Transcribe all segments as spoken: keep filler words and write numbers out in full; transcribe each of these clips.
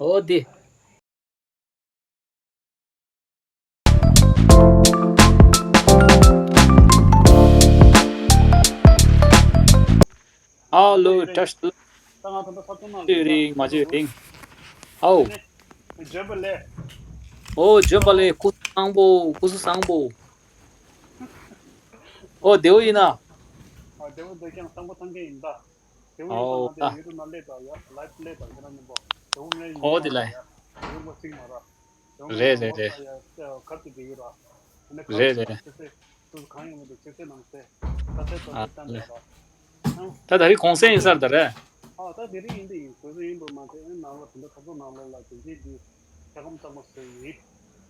ཨོ་དེ། ཨ་ལོ་བཀྲ་ཤིས་བདེ་ལེགས། ད་ང་ད་ལྟ་ཚབ་ཚུབ་ནང་ལ་ཡོད་རིང་མ་བྱོས་རིང་། ཨའོ། ནས་འཇོན་པ་ལས། ཨོ་འཇོན་པ་ལས། སྐུ་གཟུགས་བཟང་པོ། སྐུ་གཟུགས་བཟང་པོ། ཨོ་བདེ་པོ་ཡིན་ན། ཨ་བདེ་པོ་བདེ་རྐྱང་བཟང་པོ་ཐང་གི་ཡིན་ད། དེ་འོ་ཡིན་ཨོ་ད་ད། ཡུ་ཊུབ་ནང་སླེབས་དང་ཡ། ལའིབ་སླེབས་དང་ཁྱེད་རང་མཉམ་པོ། དེ་འོ་ངའི་ཡུ་ཨོ་ཊུབ་དེ་ལ། ནང་ཡ། ཡུ་ཊུབ་ཚིག་མ་ར། དེ་འོ་རེད་ངའི་རེད་ངོ་རེད། ད་ཡ་ཁ་ཏུ་དེ་ཡོད་ར། ཨ་ནི་ཁ་རེད་ཏུ་རེད། ཁྱེད་ཚེ། སུ་གང་ཡོང་མི་འདུག་ཁྱེད་ཚེ་ནང་སེ། ཁ་ཚེ་ཏོ་ཨ་ཚེ་ལྟ་ལེ། འདྲ་ར། ཨང་། ད་ད་རེས་གུང་སེང་ཡིན་ས་རེད་ད་རེད། ཨ་ད་དེ་རིང་ཡིན་དེ་ཡིན། གུང་སེང་ཡིན་པ་མ་ཚད་ཨེ་ནང་ལ་དེ་འདྲ་ཁ་ཚོ་ནང་ལོགས་ལ་དེ་འདྲའི་འདི་ས་ཁམས་གཙང་མ་བཟོས་ཡིན།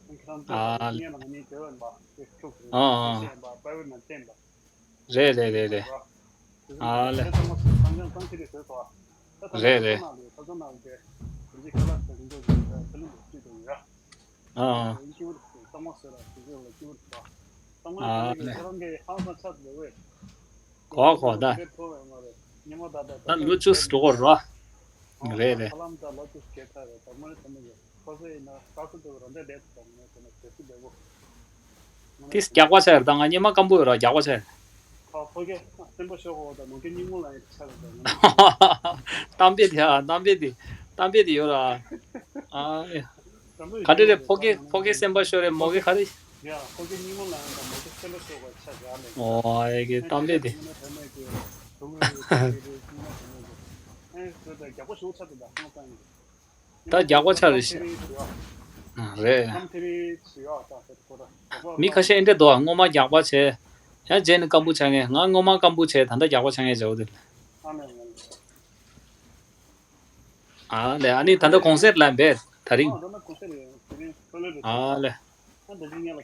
ཨ་ཁྱེད་རང་ཚོ་ཨ་ད་ལེ། ངས་ལ་ང་གཉིས་དེ་བས་འབའ་དེ་ཁྱུག་ཨ་ཨ། ཁུ་ཤེས་འབའ་པ་བས་ན་བསྟན་པ། རེད་རེད་རེད་རེད། ཨ་ལེ། རེད་རེད། ཨ་ཨ། ཨ་ལེ། གོ་གོ་ད། ད་ལོ་བཅུ་འགྲོ་གོ་ར། རེད་རེད། ཁོ་ཚོ་ཡིན་ན་དཀའ་ཚེགས་འདྲ་བོ་རང་འདྲ་བསྡད་དུས་ཙམ་ནས་དེ་ནས་བེད་སྤྱོད་བདེ་པོ། ཏིས་རྒྱག་པ་བྱས་རེད་ད། ང་སྙེ་མ་སྐམ་པོ་ཡོད་ར། རྒྱག་པ་བྱས། ཁ་ཕོ་སྐྱེས་སེམས་པ་ཤོར་གོ་ད་ནང་གི་སྙིང་མོ་ལ་ཡང་ཆགས་རེད་ད། གཏམ་དཔེ་དེ་ཨ། གཏམ་དཔེ་དེ། གཏམ་དཔེ་དེ་ཡོད་ར། ཨ་ཡ། ག་འདྲ་རེད། ཕོ་སྐྱེས་ཕོ་སྐྱེས་སེམས་པ་ཤོར་རེད། མོ་གི་ག་རེ། ཡ་ཕོ་སྐྱེས་སྙིང་མོ་ལ་ཡང་ད་མོ་གི་སེམས་པ་ཤོར་གོ་ཆགས་ར་ལས། ཨོ་ཨ་ཡ་གི་གཏམ་དཔེ་དེ། ཨེ་ཁྱོད་ད་རྒྱག་པོ་ཞུ་ཆགས་དེ་ད་ཁོང་ཚང་གི། ད་རྒྱག་པ་ཆགས་རེད་ཤག་རེད། མི་ཁ་ཤས་འདྲ་འདུག་ཨ། སྔོན་མ་རྒྱག་པ་བྱས། ཡང་རྗེས་ནས་སྐམ་པོ་ཆགས་མཁན། ང་སྔོན་མ་སྐམ་པོ་བྱས། ད་ལྟ་རྒྱག་པ་ཆགས་མཁན་བྱའོ་དེ། ཨ་ལས། ཨ་ནི་ད་ལྟ་གུང་སེང་ལ་འབད་ད་རིང་། ཨ་ལས།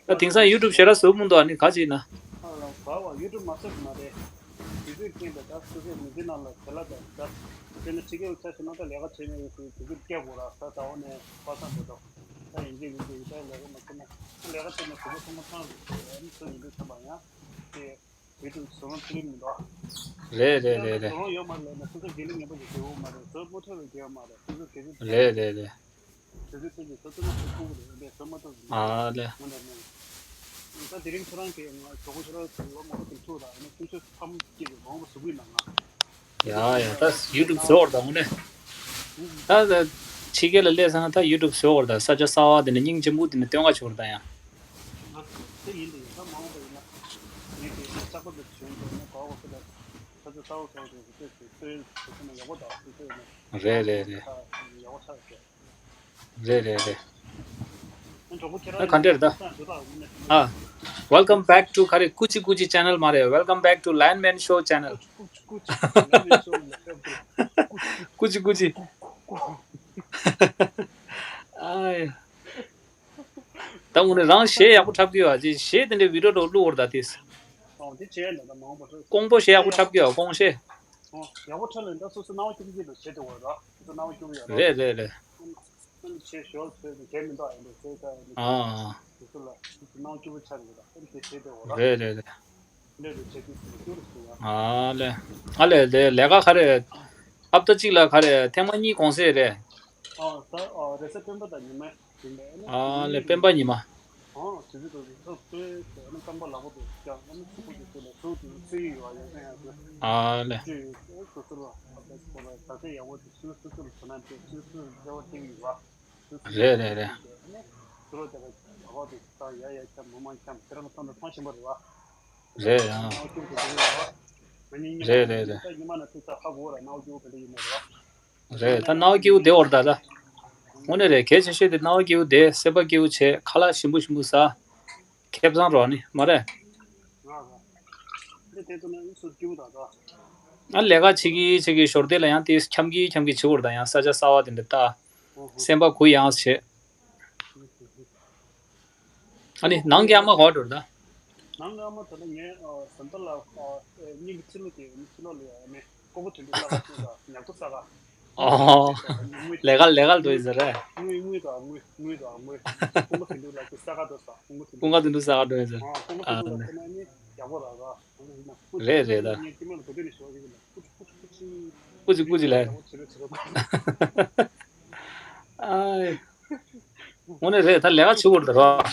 ད་དེང་སང་ཡུ་ཊུབ་ཞེ་དྲག་བཟོ་མི་འདུག་ཨ་ནི་ག་ཅིག་ན། ཨ་ལ་བ་བ་ཡུ་ཊུབ་མ་བཟོས་མ་རེད། དུས་ཚོད་རྐྱེན་པས་ད་སོ་སོའི་མི་ཚེ་ནང་ལ་བྱེད་ལ་ད་ད་དེ་ནི་ཕྱི་རྒྱལ་ཆ་ཞིག་ན་ད་ལས་ཀ་བྱེད་མི་ཡོད་ཚུལ་དུས་ཚོད་སྐྱེལ་དགོས་ར། ད་ད་འོ་ནས་པ་སངས་འགྲོ་དོ། ད་ཡིན་གཅིག་མིན་གཅིག་ད་ལས་ཀ་མ་བྱེད་ན་ད་ལས་ཀ་བྱེད་ན་དུས་ཚོད་ཚང་མ་ཚང་རེད། ཨ་ནི་ཚོ་ཡིན་དུས་ཚང་མ་ཡང་དེ་ཡུ་ཊུབ་བཟོ་ལོང་ཚུལ་མི་འདུག་རེད་རེད་རེད་རེད། བཟོ་ལོང་ཡོད་མ་རེད་ན་སོ་སོ་དགེ་ལས་ངན་པ་ཞིག་བྱེད་འོ་མ་རེད། བཟོ་མ་ཐུབ་པའི་དགེ་བ་མ་རེད། སོ་སོ་དགེ་ལས་རེད་རེད་རེད། དེ་ཚོའི་ཐད་ཀྱི་ས་ཚོད་མ་ཐུབ་ཁུག་རེད་འདི་ས་མ་ཐུབ་ཨ་ལས། ང་འདྲ་མོ། ད་དེ་རིང་ཁྱོད་རང་གིས་ང་གྲོགས་པོ་ཁྱོད་རང་ཚོ་ལོ་མང་པོ་དེ་ཐུག་ར་ཡིན་ན་ཁྱོད་ཚོ་ཐམ་སྐྱེས་ཀྱི་མང་པོ་ཟུག་གི་ནང་ང་། ཡ་ཡ་ད་ཡུ་ཊུབ་བཟོ་བར་ད་དངོས་གནས། ད་ད་ཕྱི་རྒྱལ་ལ་སླེབས་ཚར་ན་ད་ཡུ་ཊུབ་བཟོ་བར་ད་ས་ཆ་གསར་བ་དེ་ནས་སྙིང་རྗེ་མོ་དེ་ནས་སྟོན་ག་བྱོས་བར་ད་ཡང་། ང་ཚོ་དེ་ཡིན་དེ་ཡིན་ད་མང་པོ་ཡིན་ན་ངས་དེ་ས་ཆགས་པ་དེ་བྱོན་དེ་ནས་ག་བ་ཁ་ད་ས་ཆ་གསར་བ་ག་བ་དེ་དེ་དེ་དེ་དེ་ན་ཡག་པོ་ད་དེ་དེ་ན་རེད་རེད་རེད། ཡག་པོ་ཆགས་ཡོད། རེད་རེད་རེད། ཨ་གྲོགས་པོ་ཁྱེད་ཨ་རང་ག་འདྲ་རེད་ད། ཨ། Welcome back to ག་རེ། ཀུ་ཅི་ཀུ་ཅི་channel མ་རེད། Welcome back to Lion Man Show channel། ཀུ་ཅི་ཀུ་ཅི། ཀུ་ཅི་ཀུ་ཅི། ཨ་ཡ། ད་དངོས་གནས་རང་གཞས་ཡག་པོ་འཁྲབ་ཀྱི་ཡོད་ཨ། ཅི་གཞས་དེ་འདྲའི་བི་ཌི་ཡོ་འདྲ་བླུག་འོར་ད་དེས། ཨོ་དེ་བྱས་ན་ད་མང་པོ་འཁྲབ། ཀོང་པོ་གཞས་ཡག་པོ་འཁྲབ་ཀྱི་ཡོད། ཀོང་གཞས། ཨོ་ཡག་པོ་འཁྲབ་ལ་ད་སོ་སོ་སྣང་བ་སྐྱིད་སྐྱིད་དུ་བྱེད་དེ་འོ་ར། སོ་སོ་སྣང་བ་སྐྱིད་པོ་ཡོད་ར། རེད་རེད་རེད། ཨ་ནི་ཆེ་ཞོར་ཚོས་ཀྱི་གལ་མི་འདུག་ཨ་ཡིན་པའི་ཚོས་ཀྱི་ཨ་ནི་ཨ་དེ་ཚོ་ལ་སྣང་སྐྱིད་པོ་ཆགས་ཡོད་ར། ཨ་ནི་དེ་བྱེད་དེ་འོ་ར། རེད་རེད་རེད། ལས་རེ་བྱེད་དུས་སུ་སྐྱིད་པོ་སོང་ཡ། ཨ་ལས། ཨ་ལས་དེ་ལས་ཀ་ག་རེ། ཨབ་ཏ་གཅིག་ལ་ག་རེ་ཐེངས་མ་གཉིས་གུང་སེང་རེད། ཨ་ས་ཨ་རེས་གཟའ་སྤེན་པ་དང་ཉི་མ་ཡིན་པས་ཨ་ནི་ཨ་ལས་སྤེན་པ་ཉི་མ། ཨང་དེ་ཚོ་དེ་ཚོ་སོ་སོའི་ཨ་ནི་རྐང་པ་ལག་པ་དེ་ཀྱང་ཨ་ནི་ཕྲུ་གུ་དེ་ཚོ་ལ་ཟུག་དེ་ཚོ་སྲིད་ཡོད་ཨ་ཡ་ཡ་ཡ། ཨ་ལས། སོ་སོ་ལ་ཨ་ད་ཁོ་ལ་ད་ཚེ་ཡག་པོ་དེ་ཚོ་སོ་སོ་ལ་བྱས་ན་དེ་སོ་སོ་ལ་འབྲེལ་བ་བྱེད་ཀྱི་ཡོད་པ། རེད་རེད་རེད། རེད་ཡང་། རེད་རེད་རེད། རེད་ད་སྣང་བ་སྐྱིད་པོ་བདེ་བོ་རེད་བ། དངོས་གནས་རེད། གལ་ཆེ་ཤོས་དེ་སྣང་བ་སྐྱིད་པོ་བདེ། སེམས་པ་སྐྱིད་པོ་བྱེད། ཁ་ལག་ཞིམ་པོ་ཞིམ་པོ་ཟ། ཁེ་བཟང་རོགས་ནི་མ་རེད། ཨ་ལས་ཀ་བྱེད་ཀྱི་བྱེད་ཀྱི་ཞོར་དེ་ལ་ཡང་དེ་འཁྱམ་གྱི་འཁྱམ་གྱི་བྱེད་དགོས་རེད་ད། ཡང་ས་ཆ་གསར་བ་དེ་འདྲ་ལྟ། སེམས་པ་གུ་ཡངས་བྱེད། ཨ་ནི་ནང་གི་ཨ་མ་ག་པར་འགྲོ་རེད་ད། ནང་གི་ཨ་མ་ད་ལྟ་ངའི་ཟམ་པ་ལ་སྙིང་གི་ཕྱི་ལོགས་དེ་ཕྱི་ལོགས་ལ་ཡ་ནི་ཀོ་པོ་དེ་འདྲ་བླ་ག་ཅིག་དང་ཉག་ཏོ་ས་ག་ཨོ། ལས་ཀ་ལས་ཀ་འགྲོ་ཡིན་ཟེར་རེད། དངུལ་དངུལ་དང་དངུལ་དངུལ་དང་དངུལ་ཀོ་པོ་དེ་འདྲ་ལ་ཅིག་ས་ག་འགྲོ་ས་ཀོ་པོ་དེ་ཀུན་དགའ་དེ་འདྲ་ས་ག་འགྲོ་ཡིན་ཟེར། ཨ་ཀོ་པོ་དེ་འདྲ་ལ་ཁོ་ན་ནི། ཡག་པོ་ར་ར། རེད་རེད་ད། ངས་སྐྱེ་དམན་ལ་གོ་ཐོས་ནས་ཞོག་ཡིན་ལ། ཀུ་ཅི་ཀུ་ཅི་ཀུ་ཅི། ཀུ་ཅི་ཀུ་ཅི་ལ། ཡག་པོ་བྱེད་རོགས་བྱེད་རོགས། ཨའི། དངོས་གནས་རེད་ད། ལས་ཀ་བྱེད་དགོས་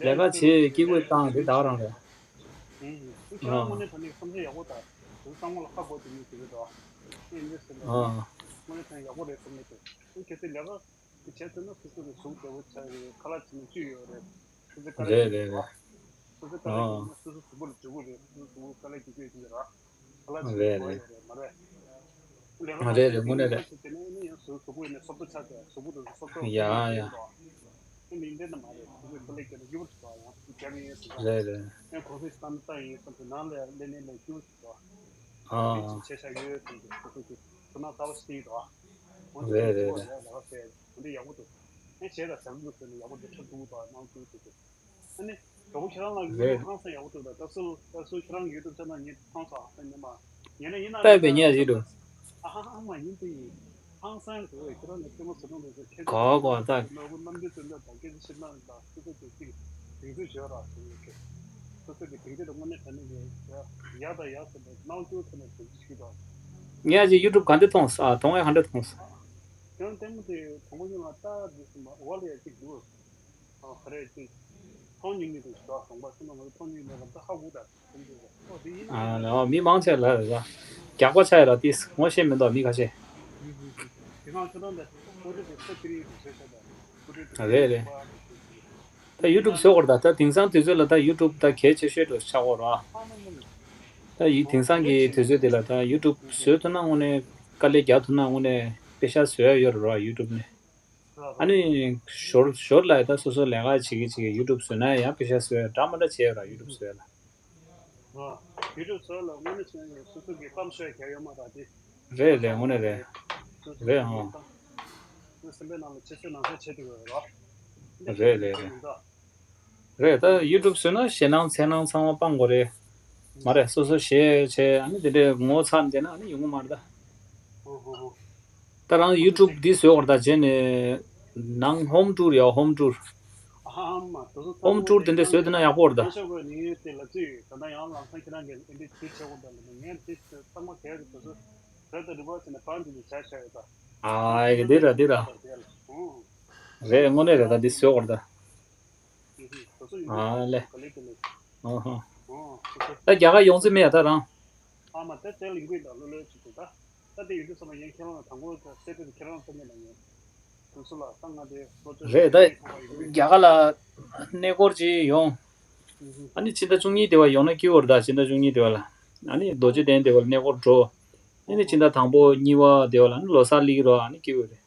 རེད་ད་ར། ལས་ཀ་བྱེད་སྐྱིད་པོ་བཏང་དེ་ད་ག་རང་རེད། ཁྱེད་རང་དངོས་གནས་ད་ནི་བསམ་ཚུལ་ཡག་པོ་དང་། དེ་ཚང་མ་ལ་ཧ་གོ་དེ་མི་ཟེར་གི་འདུག་ཨེ་འདི་ཟེར་ལ། དངོས་གནས་ད་ཡག་པོ་རེད་བསམ་གི་འདུག་ཨེ་གལ་སྲིད་ལས་ཀ་དེ་བྱས་ཐུབ་ན་སོ་སོ་གི་གཟུགས་བདེ་པོ་ཆགས་ཀྱི་རེད། ཁ་ལག་བྱེད་ནས་བཅུག་ཡོད་རེད། སོ་སོ་དཀའ་ལས་རེད་རེད་རེད། སོ་སོ་དཀའ་ལས་རྒྱག་ན་སོ་སོ་གཟུགས་པོ་ལ་འཇུག་གི་རེད། སོ་སོ་གཟུགས་པོ་དཀའ་ལས་རྒྱག་རྒྱུ་ཡོད་ཀྱི་རེད། ཁ་ལག་བྱེད་ནས་རེད་འགྲོ་རེད། ཡོད་རེད་མ་རེད། ལས་ཀ་རེད་རེད་དངོས་གནས་རེད། དེ་ནས་ནི་ཡང་གཟུགས་གཟུགས་པོ་ཡིན་ནས་སོབ་ཏོ་ཆགས་ཏེ་གཟུགས་པོ་དེ་ཚོ་སོབ་ཏོ་ཡ་ཡ། ཨེ་མི་འདྲ་ན་མ་རེད། སོ་སོའི་དཀའ་ལས་རྒྱག་ན་སྐྱིད་པོ་ཞིག་འདུག་ཡང་རྒྱབ་ཡིན་ཟེར་བ། རེད་རེད། ཡང་གོང་ཚེ་སང་ད་ཡིན་བསམ་དུས་ནང་ལ་ལས་ནས་ལས་སྐྱིད་པོ་ཞིག་འདུག་ཨ་ཨ། ཅིག་བྱས་བཞག་ཡོད་ཟེར་གྱི་སོ་སོ་གི་དོ་སྣང་གསར་པ་ཞིག་འདུག་འོན་ཀྱང་རེད་རེད་རེད། ལས་ལས་ཀ་བྱས་འདི་འདྲ་ཡག་པོ་འདུག་ཨེ་བྱས་ལ་ཟ་ཁུ་ཟེར་ནས་ཡག་པོ་འདི་ཁྲབ་ཐུབ་ཀྱི་འདུག་གནང་ཐུབ་ཀྱི་འདུག་ཨ་ནི་གྲོགས་པོ་ཁྱེད་རང་ལ་རེད། ཧང་སང་ཡག་པོ་འདུག་ད་ད་སུ་ད་སུ་ཁྱེད་རང་གི་ཡུ་ཊུབ་ཆེ་ནལ་ཉིད་ཧང་སང་ཧང་སང་ཉན་མ་ཉན་ན་ཡིན་ན་ལྟ་བས་ཉན་ཡག་འདུག་ཨ་ཧ་ཧ་མ་ཡིན་དེ་ཡིན། ཧང་སང་དེ་ཁྱེད་རང་ལ་སྐྱེ་མ་ཟ་ནོ་དེ་ཚོ་ཁྱེད་གོ་གོ་ད། ནོར་བུ་རྣམ་རྒྱལ་བཙུན་ལ་ད་སྐད་ཆ་ཤེས་ན་ད་སུ་ཚོ་དེ་ཅིག་དེང་དུས་བྱོས་ར་ཟེར་ཡོད་ཀྱི། སོ་སོ་གི་དེང་དུས་དངོས་གནས་དྲང་གནས་ཀྱི་ཡག་དང་ཡག་ཟེར་ནས་སྣང་སྐྱུར་ཐོག་ནས་དེ་ཅིག་ཤིག་དང་། ངས་ཀྱི་ཡུ་ཊུབ་ག་འདྲ་མཐོང་ས་མཐོང་ཡག་ག་འདྲ་མཐོང་ས། ཁྱེད་རང་ལྟད་མོ་དེ་དང་པོ་ཉིད་ལ་ལྟ་དུས་སུ་མ་འོ་ལ་ཡ་ཅིག་འདུག་ཨ་ག་རེ་ཅིག་མཐོང་མྱོང་མི་འདུག་ཞུ་དགོངས་པ་སེམས་ནང་ལ་མཐོང་མྱོང་མེད་པ་ད་ཧ་གོ་ད་སེམས་ཚོར་ཨོ་དེ་ཡིན་ན་ཨ་ལ་མི་མང་ཆེ་ལ་རེད་ད། རྒྱག་པ་ཆ་ཡ་ལ་ཏིས་ངོ་ཤེས་མི་འདུག་མི་ཁ་ཤས། དེ་སང་ཁྱོད་རང་ལ་ཀོ་ཏི་དེ་ས་ཀི་རི་དུ་བཟོས་ཤ་ད་ཀོ་ཏི་དུ་རེད་རེད། ད་ཡུ་ཊུབ་བཟོ་དགོས་རེད་ད། ད་དེང་སང་དུས་ཚོད་ལ་ད་ཡུ་ཊུབ་ད་གལ་ཆེ་ཤོས་འགྲོ་ཆགས་འོ་ར། ད་ཡི་དེང་སང་གི་དུས་ཚོད་དེ་ལ་ད་ཡུ་ཊུབ་བཟོ་ཐུབ་ན་དངོས་གནས་དཀའ་ལས་རྒྱག་ཐུབ་ན་དངོས་གནས་པེ་ཤ་བཟོ་ཡ་ཡོད་རེད་ར་ཡུ་ཊུབ་ནས། ཨ་ནི་ཞོར་ཞོར་ལ་ད་སོ་སོ་ལས་ཀ་བྱེད་ཀྱི་བྱེད་ཀྱི་ཡུ་ཊུབ་བཟོས་ན་ཡང་པེ་ཤ་བཟོས་འདྲ་མི་འདྲ་བྱས་ཡོད་ར་ཡུ་ཊུབ་བཟོས་ལ། ཡུ་ཊུབ་བཟོས་ལ་དངོས་གནས་བྱས་ན་སོ་སོ་གི་གཏམ་ཤོད་རྒྱ་ཡོད་མ་ར་དེ། རེད་རེད་དངོས་གནས་རེད། སོ་སོ་རེད་གི་ཨང་། གཏམ། སེམས་པའི་ནང་ལ་ཆེ་ཚོད་ནང་ཚོད་བྱེད་ཐུབ་ཡོད་ར། རེད་རེད་རེད། རེད་ད་ཡུ་ཊུབ་བཟོས་ན་ཞེད་སྣང་འཚེར་སྣང་ཚང་མ་སྤང་དགོས་རེད། མ་རེད་སོ་སོ་ཞེད་བྱས་ཨ་ནི་དེ་འདྲའི་ངོ་ཚ་བསྡད་ན་ཨ་ནི་ཡོང་གི་མ་རེད་ད། ཧོ་ཧོ་ཧོ། ད་རང་ཡུ་ཊུབ་འདི་བཟོས་བར་ད་བྱས་ནས་ནང་ཧོམ་ཊུར་ཡ་ཧོམ་ཊུར། ཨ་ཧ་ཨ་མ་དེ་ཚོ་ཚང་མ་ཧོམ་ཊུར་དེ་འདྲ་བཟོས་བསྡད་ན་ཡག་པོ་རེད་ད། ཁ་ཤས་ཀོ་ནི་དེ་ལ་ཚུད་ད་ལྟ་ཡང་ལམ་སང་ཁྱེད་རང་གིས་ཨེ་འདྲ་ཅིག་བྱེད་དགོས་ད་ལ་ངས་དེ་ཚང་མ་གལ་གི་དེ་ཚོ་རེད་ད་རི་བ་ཟེར་ནས་བང་དེ་ཚོ་བྱ་བྱ་ཡོད་ད། ཨ་ཡ་འདི་ར་འདི་ར། རེད་དངོས་གནས་རེད་ད་འདི་བཟོས་བར་ད། ཨ་ལེ། ཨོ་ཧོ། ད་རྒྱ་གར་ཡོང་རྩིས་མེད་ཡ་ད་རང་། ཨ་མ་ད་དེ་ལིང་གུ་ད་ལོ་ལོ་ཅིག་ད། ད་དེ་ཡོད་དུས་ཙམ་ལ་ཡང་ཁྱེད་རང་ལ་དང་པོ་ད་སེ་ཏེ་ཁྱེད་རང་ལ་ད་ངས་ལ་ངས་དུས་སུ་ལ་ད་ང་དེ་ལོ་ཅོ་རེད་ད། རྒྱ་གར་ལ་གནས་སྐོར་ཅིག་ཡོང་། ཨ་ནི་ཕྱི་ཟླ་བཅུ་གཉིས་དེ་བ་ཡོང་ན་སྐྱིད་པོ་རེད་ད་ཕྱི་ཟླ་བཅུ་གཉིས་དེ་བ་ལ། ཨ་ནི་རྡོ་རྗེ་གདན་དེ་བ་ལ་གནས་སྐོར་འགྲོ། ཨ་ནི་ཕྱི་ཟླ་དང་པོ་གཉིས་པ་དེ་བ་ལ་ཨ་ནི་ལོ་གསར་སླེབས་ཀྱི་རེད་ཨ་ནི་སྐྱིད་པོ་རེད།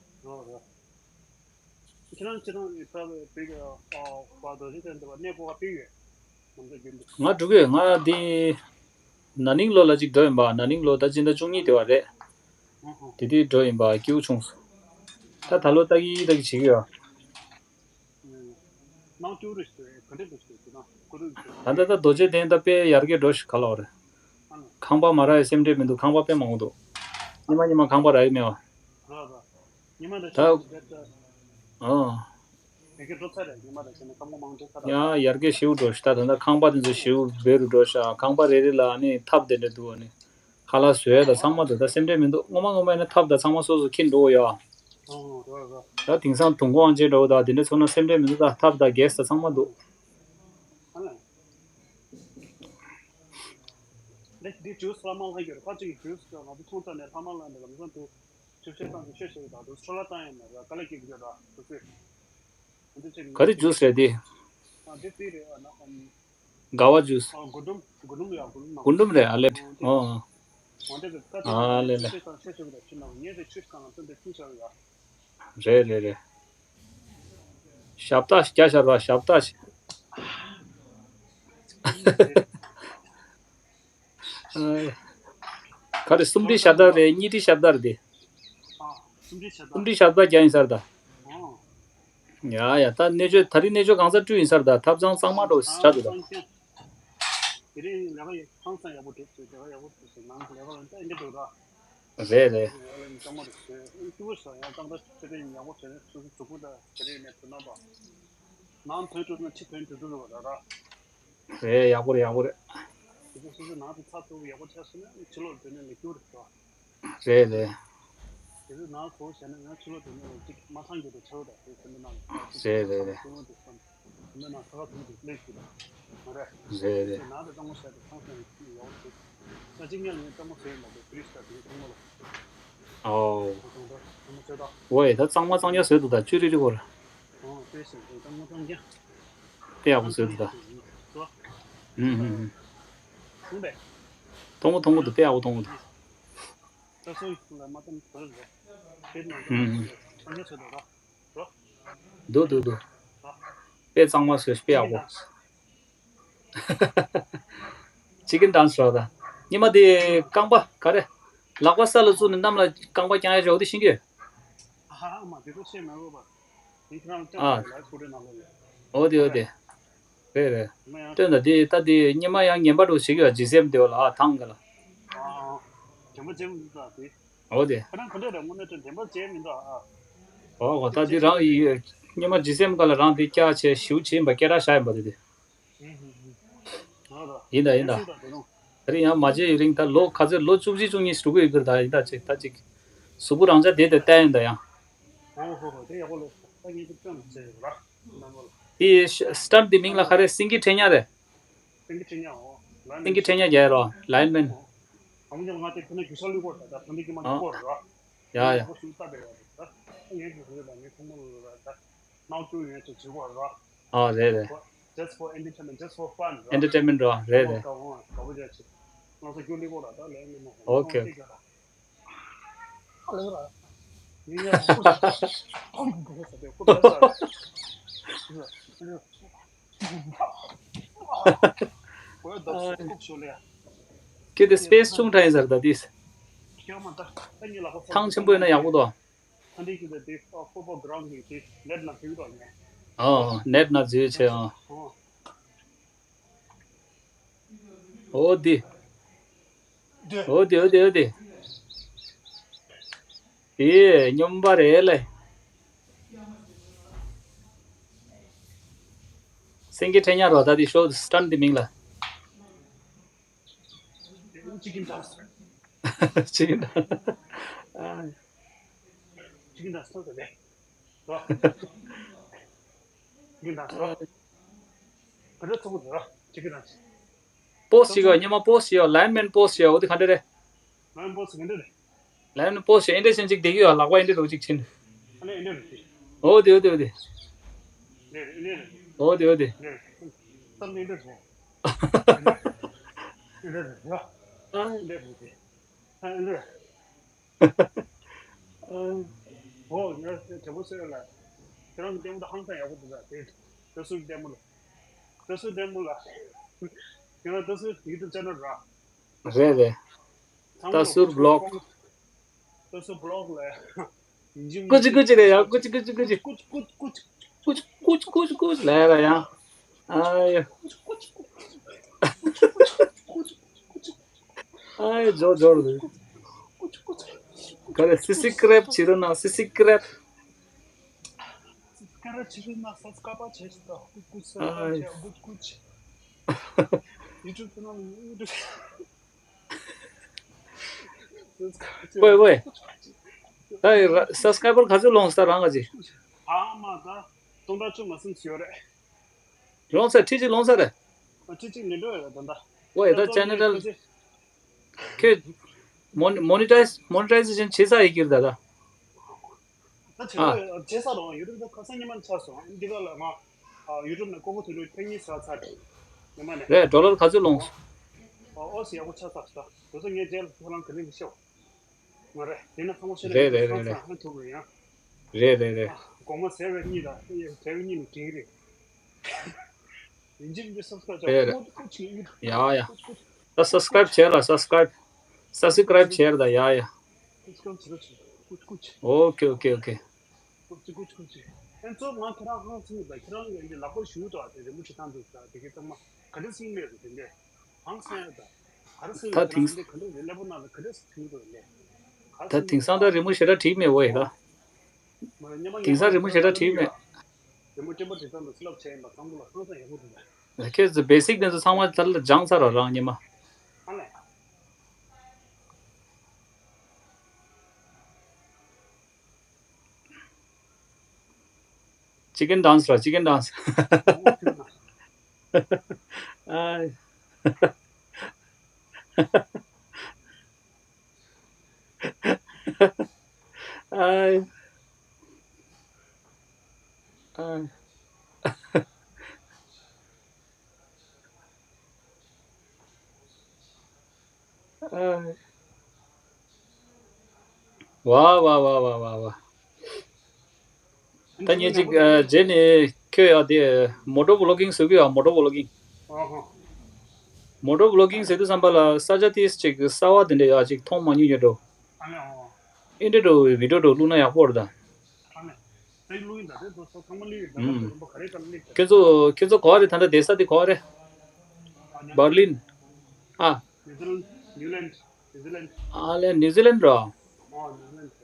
ཁྱེད་རང་ཁྱེད་རང་ཡོད་ས་བའི་བོད་ཀྱི་ཨ་བར་དུ་ཞིག་ཀྱང་འདི་བ་གནས་སྤོ་བ་སྤེལ་ཡོད། ང་འགྲོ་གི་ཡོད་ང་འདི་ན་ནིང་ལོ་ལ་ཅིག་འགྲོ་ཡིན་པ་ན་ནིང་ལོ་ད་སྤྱི་ཟླ་བཅུ་གཉིས་དེ་བ་རེད། དེ་དུས་འགྲོ་ཡིན་པ་སྐྱིད་པོ་བྱུང་སོང་། ད་ད་ལོ་ལྟ་གི་ལྟ་གི་བྱེད་ཀྱི་ཡོད། ནང་སྐྱུར་རེ་ཞིག་ག་འདྲ་འདུག་ཟེར་གྱི་ན་ཀུ་རུ་ཟེར། ད་ལྟ་ད་རྡོ་རྗེ་གདན་ད་དཔེ་ཡར་རྒྱས་འགྲོ་ཞིག་ག་ལ་བ་རེད། ཨ་ནི། ཁང་པ་མ་རག་ཡ་སེམས་ཁྲལ་མི་འདུག་ཁང་པ་དཔེ་མང་པོ་འདུག་ཉི་མ་ཉི་མ་ཁང་པ་རག་གི་མེད་བ། ར་ར། ཉི་མ་ར་ད། ཞིག་རེད་ད། ཨོ། ཡ་གི་འགྲོ་ཚར་རེད་ཉི་མ་ར་ཞིག་ནས་ཁང་པ་མང་འགྲོ་ཚར་ར། ཡ་ཡར་རྒྱས་ཞེ་པོ་འགྲོ་ཞིག་ད་ད་ལྟ་ཁང་པ་དེ་ཚོ་ཞེ་པོ་བེ་རུ་འགྲོ་ཤག་ཁང་པ་རེ་རེ་ལ་ཨ་ནི་ཐབ་དེ་འདྲ་འདུག་ཨ་ནི། ཁ་ལག་བཟོ་ཡ་ད་ཚང་མ་འདུག་ད་སེམས་ཁྲལ་མི་འདུག་སྔོན་མ་སྔོན་མ་ཡིན་ན་ཐབ་ད་ཚང་མ་སོ་སོ་ཁྱེར་འགྲོ་ཡ། ཨོ་ར་ར། ད་དེང་སང་དུང་ཁོང་ཅན་འདྲ་བོ་ད་དེ་འདྲ་ཚོ་ན་སེམས་ཁྲལ་མི་འདུག་ད་ཐབ་ད་གེ་སི་ད་ཚང་མ་འདུག་ཨ་ལ། འདི་འདི་ཇུས་ལྷག་མ་ལྷག་ཡོད་རེད་ཁ་ཅིག་གི་ཇུས་ང་ཚོ་ཚོང་རྩ་ནས་ལྷག་མ་ལྷག་ནས་ལམ་སང་དུ་ཆུ་ཤེལ་བཏང་དུ་ཤེས་ཤེས་ཡོད་ད་དུ་ཆུ་ལ་བཏང་ཡོད་མ་རེད་དཀའ་ལས་སྐྱེ་གི་ཡོད་ད་དུ་ཚོད། འདི་ཚོད་ག་རེ་ཇུས་རེད་དེ། ཨ་འདི་དེ་རེད་ཨ་ན་ཨམ། དགའ་བ་ཇུས། ཨ་གུ་འབྲུམ་གུ་འབྲུམ་ཡ་གུ་འབྲུམ་ནང་། གུ་འབྲུམ་རེད་ཨ་ལེ། ཨོ་འདི་ཨོ་ཨོ། འོ་འདི་གི་ཀ་ཏི་ཨ་ལེ་ལེ། ཆུ་ཤེལ་བཏང་ཤེས་ཤེས་ཡོད་ད་ཆུ་ནང་ངས་དེ་ཆུ་ཤེལ་གང་ལ་བཏང་དེ་ཆུ་ཤེལ་ཡ། རེད་རེད་རེད། ཞབས་ཏག་རྒྱ་ཤར་བ་ཞབས་ཏག་ག་རེ་སུམ་སྒྲིལ་ཞབས་ཏག་རེད་གཉིས་སྒྲིལ་ཞབས་ཏག་རེད་དེ། སུམ་སྒྲིལ་ཞབས་ཏག་རྒྱ་ཡིན་སར་ད། ཡ་ཡ་ད་གནས་མཆོག་ད་རིང་གནས་མཆོག་གང་ས་སྤྲུལ་ཡིན་སར་ད་ཐབ་ཚང་གཙང་མ་འགྲོ་ཞབས་ཏག་ད། དེ་རིང་ལས་ཀ་ཡག་ཧང་སང་ཡག་པོ་འགྲུབ་ཟེར་ལས་ཀ་ཡག་པོ་འགྲུབ་ཟེར་ནང་ལས་ཀ་ཡང་ད་ཨེ་འདྲ་འགྲོ་ར། རེད་རེད། ཨ་ལན་གཙང་མ་རེད་ཟེར་ཨེ་སྐྱིད་པོ་ཟེར་ཡང་གཙང་སྦྲ་ཆེ་རེ་ཉག་པོ་ཟེར་སོ་སོ་གཟུགས་པོ་ད་ཆེ་རེ་ནས་དོ་ན་པ། ནང་ཐོན་འགྲོ་ན་ཕྱི་ཐོན་འགྲོ་འགྲོ་ར་ར། རེད། ཡག་པོ་རེད། ཡག་པོ་རེད། དེ་ཚོ་སོ་སོའི་ནང་དུ་ཚ་ཚ་པོ་ཡག་པོ་ཆགས་སོང་ན་ཕྱི་ལོགས་སྡོད་ན་ལས་སྐྱོ་རེད་དོ། རེད་རེད། དེ་ཚོ་ནང་ཚ་པོ་བྱས་ན་ང་ཕྱི་ལོགས་སྡོད་ན་ལས་ཅིག་མ་ཚང་རྒྱུ་དེ་ཆེ་བོ་དང་དེ་སེམས་པའི་ནང་ལ་ཚ་ཚ་པོ་ཆེ་བོ་དེ་བསམ། སེམས་པའི་ནང་ཚ་ཚ་པོ་དེ་སླེབས་ཀྱི་རེད། མ་རེད། རེད་རེད། ནང་དུ་སྤྲང་པོ་བྱས་ཏེ་ཚང་སོང་ཡག་པོ་བྱེད། ང་གཅིག་ཉལ་ནས་སྤྲང་པོ་བྱས་ཡོད་མ་གཏོགས་བུ་རིས་ད་དེ་ཚང་མ་ལ། ཨོ། ཨོ་ད་གཙང་མ་གཙང་རྐྱང་བཟོས་འདུག་ད་བཅུ་རེ་རེ་བོར། དཔེ་ཡག་པོ་བཟོས་འདུག་ད། ཨུམ་ཨུམ་ཨུམ། མཐོང་གི་མཐོང་གི་འདུག་དཔེ་ཡག་པོ་མཐོང་གི་འདུག་ཨུམ་ཨུམ། འདུག་འདུག་འདུག་དཔེ་གཙང་མ་བཟོས། དཔེ་ཡག་པོ། ཅི་ཀིན་ཌན་སི་རོགས་ད། ཉི་མ་དེ་རྐང་པ་ག་རེ། ལག་པ་ས་ལ་བཙུགས་ནས་གནམ་ལ་རྐང་པ་བརྐྱང་ཡ་འཇོག་དེ་ཤེས་ཀྱི་ཡོད། ཨ་ཧ་ཨ་མ་དེ་ཚོ་ཤེས་མ་དགོས་པ། དེ་ཁྱེད་རང་ལྕགས་ཨ། ལ་སྐུ་དྲིན་ནང་ལོགས་ལ། འོ་དེ་འོ་དེ། རེད་རེད། སྟོན་ད་དེ་ད་དེ་ཉི་མ་ཡང་ངན་པ་འགྲོ་བྱེད་ཀྱི་ཡོད། ཇི་སེམས་དེ་བ་ལ་ཨ་ཐང་ག་ལ། ཨ། དྲན་པ་བརྗེད་མི་འདུག་ད་དེ། འོ་དེ། ཁྱེད་རང་ག་འདྲ་རེད་དངོས་གནས་དྲན་དྲན་པ་བརྗེད་མི་འདུག་ཨ། འོ་འོ་ད་དེ་རང་ཡི་ཉི་མ་ཇི་སེམས་ག་ལ་རང་དེ་བཀྱག་བྱས་ཞིའུ་བྱེད་པ་སྐད་གྲགས་བཞག་ཡིན་པ་དེ་དེ། ཡིན་ད་ཡིན་ད། ད་རིང་ཡང་མ་བརྗེད་ཡུན་རིང་ད་ལོ་ག་ཚོད་ལོ་བཅུ་གཅིག་བཅུ་གཉིས་འགྲོ་གི་ཡོད་ཀྱི་རེད་ད། ཡིན་ད་ཅིག་ད་ཅིག་གཟུགས་པོ་རང་ཅག་བསྡད་དེ་བལྟས་ཡིན་ད་ཡང་། ཨོ་ཧོ་ཧོ་དེ་ཡག་པོ་ལོ་ད་ངས་ཀྱི་སྟོན་བྱས་ཡོད་ར། དེ་སི་ཊན་ཊི་དེ་མིང་ལ་ག་རེ་སེང་གེ་འཕྲེད་ཉག་རེད། སེང་གེ་འཕྲེད་ཉག་ཨོ། སེང་གེ་འཕྲེད་ཉག་རྒྱག་རོགས་ལའིན་མེན། ཨ་མ་ཅག་ང་དེ་ཁོ་ན་རྒྱུ་ཤ་ལུས་པོ་ད་ད་ཐང་དེ་ཀྱི་མ་ཨོ། ལུས་པོ་ར། ཡ་ཡ། ཡག་པོ་ཞིག་ལྟ་བས་ཡོད་རེད་ད། ངས་ཀྱི་ཧུ་ལ་ངས་ཁོ་མོ་ལ་ད། ནང་བཅུག་ཡོད་ཅེས་བྱེད་དགོས་ར། ཨ་རེད་རེད། Just for entertainment, just for fun ར། ཨེན་ཊར་ཊེན་མེན་ཊི་ར། རེད་རེད། དགའ་བོ་དགའ་བོ་བྱས་ཅིག་ང་ཚོ་རྒྱུ་ལི་གོ་ར་ད་ལས་མི་མ་ཧོ། ཨོ་ཁེ་ཨོ་ཁེ། ཨ་ལས་ར། ཡིན་ཡ་ཧོ་ཧོ་ཧོ་ཧོ་ཧོ་ཧོ། ཁྱེད་དེ་སི་པེ་སི་ཆུང་དྲགས་ཡིན་ཟེར་ད་དེས། ཐང་ཆེན་པོ་ཡོད་ན་ཡག་པོ་འདུག་ཨ་འདི་ཁྱོད་ཚོ་དེ་ཕུཊ་བོལ་གི་དེ་ནེཊ་ནང་ཕུལ་རོགས་ཉེ། ཨོ་ནེཊ་ནང་འཛུལ་བྱས་ཨོ། ཨོ། ཨོ་དེ། དེ། ཨོ་དེ་ཨོ་དེ་ཨོ་དེ། དེ་སྨྱོན་པ་རེད་ལེ། སེང་གེ་འཕྲེད་ཉག་རོ་ད་དེ་ཤོ་སི་ཊན་ཊི་དེ་མིང་ལ། ཅི་ཀིན་ཌན་སི། ཅི་ཀིན་ཌན་སི། ཨ། ཅི་ཀིན་ཌན་སི་ཐོག་ཏུ་ལས། རོ། ཅི་ཀིན་ཌན་སི་རོ། ག་འདྲ་ཚོགས་རོ། ཅི་ཀིན་ཌན་སི། པོ་སི་ཅིག་ཡོད། ཉི་མ་པོ་སི་ཅིག་ཡོད། ལའིན་མེན་པོ་སི་ཅིག་ཡོད། འོ་དེ་ག་འདྲ་རེད། ལའིན་པོ་སི་ག་འདྲ་རེད། ལའིན་པོ་སི་ཅིག་ཨེ་འདྲ་ཞིག་ཅིག་བསྡད་ཀྱི་ཡོད། ལག་པ་ཨེ་འདྲ་རོ་ཅིག་ཕྱིན། ཨ་ནི་ཨེ་འདྲ་རེད་དེ། འོ་དེ་འོ་དེ་འོ་དེ། ལས་རེད་ལས་རེད། འོ་དེ་འོ་དེ། ལས་རེད། སམ་ནི་ཨེ་འདྲ་རེད། ཨེ་འདྲ་རེད་ཡ། ཨེ་འདྲ་རེད་དེ། ཨེ་འདྲ་རེད། ཨོ། ངས་དྲན་པ་གསོས་ལ། ཁྱེད་རང་གི་ལྟད་མོ་དེ་ཧང་སང་ཡག་པོ་འདུག་ད་དེ། ད་སུར་ལྟད་མོ་ལ། ད་སུར་ལྟད་མོ་ལ། ཁྱེད་རང་ད་སུར་ཡུ་ཊུབ་ཆེ་ནལ་ར། རེད་རེད། ད་སུར་བི་ལོག་ད་སུར་བི་ལོག་ལ། ཀུ་ཅི་ཀུ་ཅི་རེད་ཡ། ཀུ་ཅི་ཀུ་ཅི་ཀུ་ཅི། ཀུ་ཅི་ཀུ་ཅི་ཀུ་ཅི། ཀུ་ཅི་ཀུ་ཅི་ཀུ་ཅི་ལབ་ཡ་ར་ཡ། ཨ་ཡ། ཨ་ཡ་ཇོ་ཇོ་རེད། ག་རེ་སི་སི་ཀེ་རེབ་བྱེད་རོགས་གནང་། སི་སི་ཀེ་རེབ། སི་སི་ཀེ་རེབ་བྱེད་རོགས་གནང་། སབ་སི་ཀེ་རེབ་བྱེད་ཤིག་ད། ཀུ་ཅི་ཀུ་ཅི་ཨ་ཡ། ཀུ་ཅི་ཀུ་ཅི། ཡུ་ཊུབ་ཆེ་ནལ་ཡུ་ཊུབ། ཝེ་ཝེ། ད་ཡི་ར་སབ་སི་ཀེ་རའི་བར་ག་ཚོད་ལོངས་ད་རང་ག་ཅི། ཨ་མ་ད་སྟོང་ཕྲག་བཅུ་མ་ཟིན་ཡོད་རེད། ལོངས་ཚར། ཁྲི་གཅིག་ལོངས་ཚར་རེད། ཁྲི་གཅིག་ལས་འགྲོ་ཡོད་རེད་ད་ལྟ། ཝེ་ད་ད་ཅེ་ནལ་ཁྱོད་མོ་ནི་ཊའི་ཛེ་ཤན་བྱེད་ས་ཡི་གིར་ད་ད། ད་བྱེད་ཨ། ས་བྱེད་ས་རང་ཡུ་ཊུབ་ད་ཁ་སང་ཉི་མ་ནས་ཆགས་སོང་། འདི་ག་ལ་ང་ཡུ་ཊུབ་ནས་ཀོ་ཀོ་ཐུ་ལུ་ཐེངས་གཉིས་ཟ་ཚར་རེད། ཉི་མ་ནས། རེད། ཌོ་ལར་ག་ཚོད་ལོངས། ཨོ་སི་ཡག་པོ་ཆགས་ཚར་ད། དེ་ཚོ་ངས་རྗེས་ལ་ཁོ་རང་ག་ནས་ཤོག་མ་རེད། དེ་ན་ཚང་མ་ཤེས་ན་རེད་རེད་རེད་རེད། ཧང་སང་ཧང་ཐུག་རེད་ཡང་། རེད་རེད་རེད། གོང་མ་ཟེར་བའི་གཉིས་དང་ཟེར་བའི་གཉིས་ནི་འགྲིག་རེད། ཡིན་གཅིག་མིན་གཅིག་སབ་སི་ཀེ་རབ་བྱས། རེད་རེད། ཀུ་ཅི་ཀུ་ཅི། ཡ་ཡ། ད་སབ་སི་ཀེ་རབ་བྱས་ལ་སབ་སི་ཀེ་རབ། སབ་སི་ཀེ་རབ་བྱས་ད་ཡ་ཡ། སབ་སི་ཀེ་རབ་བྱས་རོགས་བྱས། ཀུ་ཅི་ཀུ་ཅི། ཨོ་ཁེ་ཨོ་ཁེ་ཨོ་ཁེ། ཀུ་ཅི་ཀུ་ཅི་ཀུ་ཅི། ཨན་ཚོ་ང་ཁྱེད་རང་ཧང་སང་ད་ཁྱེད་རང་གི་འདི་ལག་པ་ཞུ་ད་དེ་རི་མོ་བྱེད་སྟངས་འདུག་ད་དེ་གའི་ཚང་མ་ག་འདྲ་སིང་མེད་རེད་དེ་འདྲས་ཧང་སང་ཡ་ད་ག་རེ་སིང་ད་ཡོད་དེ་དེང་རང་འདི་ག་འདྲ་རེད་ཀླད་པ་ནང་ལ་ག་འདྲ་སིང་དགོས་རེད་ལས། ད་དེང་སང་ད་རི་མོ་ཞེ་དྲག་བྲིས་མེད་འོ་ཡ་ད། དེང་སང་རི་མོ་ཞེ་དྲག་བྲིས་མེད། རི་མོ་སྤྲིན་པ་བྲིས་སྟངས་དང་སི་ལབ་བྱས་ཡིན་པ་ཚང་མ་ལ་ཧང་སང་ཡག་པོ་འདུག་ད། ཁྱེད་ཚོ་བེ་སིག་དེ་ཚོ་ཚང་མ་ད་ལ་སྦྱངས་ཚར་རོ་རང་ཉི་མ། ཨ་ལས། ཅི་ཀན་ཌན་སི་ར་ཅི་ཀན་ཌན་སི། ཨ། ཨ། ཨ། ཨ། ཝ་ཝ། ད་ངས་ཅིག་ཨ། རྗེས་ནས་ཁྱོད་ཡ་དེ་མོ་ཊོ་བི་ལོག་གིང་བཟོ་གི་ཡ། མོ་ཊོ་བི་ལོག་གིང་། ཨ་ཧ། མོ་ཊོ་བི་ལོག་གིང་ཟེར་དུས་ཙམ་པ་ལ་ས་ཆ་དེ་ཅིག་གསར་བ་དེ་འདྲ་ཡ་ཅིག་མཐོང་མ་མྱོང་ཡོད་འགྲོ། ཨ་ནི་ཨོ། ཨེ་འདྲ་འགྲོ་བི་ཌིའོ་འགྲོ་བླུགས་ན་ཡག་པོ་རེད་ད། ཨ་ནི། དེ་བླུགས་ཡིན་ད། དེ་ཚོ་ཚང་མ་བླུགས་ཡིན་ད། ཨུམ། དེ་རིམ་པ་ག་རེ་ལྟར་བླུགས་ད། ཁྱེད་ཚོ་ཁྱེད་ཚོ་ག་བ་རེད། ད་ལྟ་བསྡད་ས་དེ་ག་བ་རེད། ཨ་ནི། འབར་ལིན། ཨ། ནིའུ་ཛི་ལན། ནིའུ་ཛི་ལན། ཨ་ལས་ནིའུ་ཛི་ལན་རོ། ཨོ་ནིའུ་ཛི་ལན་རོ།